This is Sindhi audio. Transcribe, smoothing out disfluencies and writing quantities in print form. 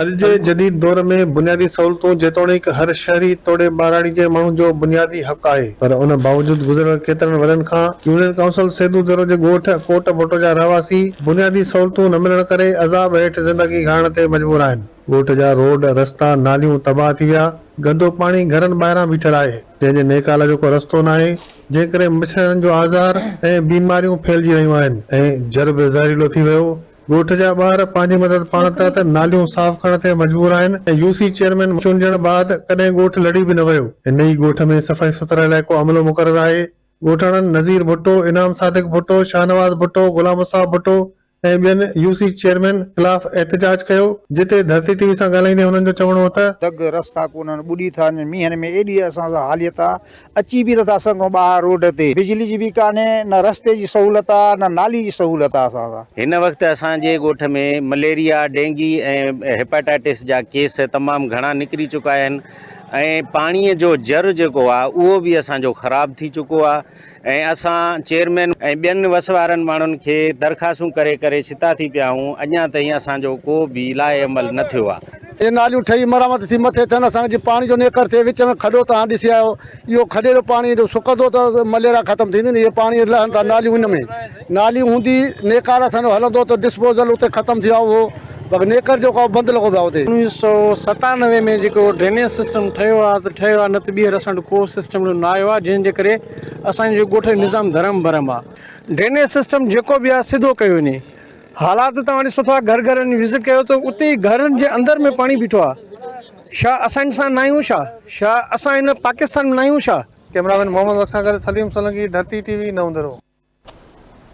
اڄ جي جديد دور ۾ بنيادي سهولتون جيتوڻيڪ هر شهري توڙي ٻهراڙي جي ماڻهو جو بنيادي حق آهي پر ان باوجود گذريل ڪيترن ورهين کان يونين ڪائونسل سيدو ديرو جي ڳوٺ ڪوٽ ڀٽو جا رهواسي بنيادي سهولتون نه ملڻ ڪري عذاب هيٺ زندگي گهارڻ تي مجبور آهن. ڳوٺ جا روڊ، رستا، ناليون تباهه ٿي ويا، گندو پاڻي گهرن ٻاهران بيٺل آهي، جنهن جي نيڪال جو ڪو رستو ناهي، جنهن ڪري مڇرن جو آزار ۽ بيماريون ڦهلجي رهيون آهن ۽ جر به زهريلو ٿي ويو. ڳوٺ جا ٻار پنهنجي مدد پاڻ تحت ناليون صاف ڪرڻ تي مجبور آهن ۽ يو سي چيئرمين چونڊجڻ بعد ڪڏهن ڳوٺ لڙي به نه ويو. هن ئي ڳوٺ ۾ صفائي سٿرائي لاء ڪو عملو مقرر آهي. ڳوٺاڻن نذير ڀٽو، انعام صادق ڀٽو، شاهنواز ڀٽو، غلام مصطفيٰ ڀٽو ۽ ٻين يو سي چيئرمين خلاف احتجاج ڪيو، جتي ڌرتي ٽي وي سان ڳالهائيندي هنن جو چوڻ هو ته. دڳ رستا ڪونهن، ٻڏي ٿا وڃن، مينهن ۾ ايڏي اسان سان حاليت آ اچي به نٿا سگهون ٻاهر روڊ تي بجلي جي به ڪانهي نه رستي جي سهولت آ نه نالي جي سهولت آ اسان سان. هن وقت اسان جي ڳوٺ ۾ مليريا، ڊينگي ۽ هيپاٽائٽس جا ڪيس تمام گهڻا نڪري چڪا آهن ۽ پاڻي جو جر جيڪو آ اهو به اسان جو خراب ٿي چڪو آ ۽ اسان چيئرمين ۽ ٻين وس وارن ماڻهن کي درخواستون ڪري ڪري ڇتا ٿي پيا آهيون اڃا تائين اسان جو ڪو به لاء عمل نه ٿيو آ. اهي ناليون ٺهي مرمت ٿي مٿي ٿين اسان جي پاڻي جو نيڪر ٿئي وچ ۾ کڏو توهان ڏسي آيو اهو کڏي جو پاڻي جو سڪندو ته مليريا ختم ٿيندي نه اهي پاڻي لهن ٿا ناليون ان ۾ ناليون هوندي نيڪار اسان جو هلندو ته ڊسپوزل اتي ختم ٿي ويو اهو باقي نيڪر جيڪو آهي بند لڳو پيو آهي اتي. 1997 ۾ جيڪو ڊرينيج سسٽم ٺهيو آهي ته ٺهيو آهي نه ته ٻيهر اسان وٽ ڪو سسٽم نه آيو آهي جنهن جي ڪري اسان جي ڳوٺ جو نظام درهم برهم آهي ڊرينيج سسٽم جيڪو به آهي سڌو ڪيو وڃي حالات توهان ڏسو ٿا گهر گهر وڃي وزٽ ڪيو ته اتي ئي گهرن جي اندر ۾ پاڻي بيٺو آهي ڇا اسان انسان ناهيون ڇا ڇا اسان هن پاڪستان ۾ ناهيون ڇا. ڪئميرا مين محمد بخش سان گڏ سليم سولنگي ڌرتي ٽي وي نئون ديرو.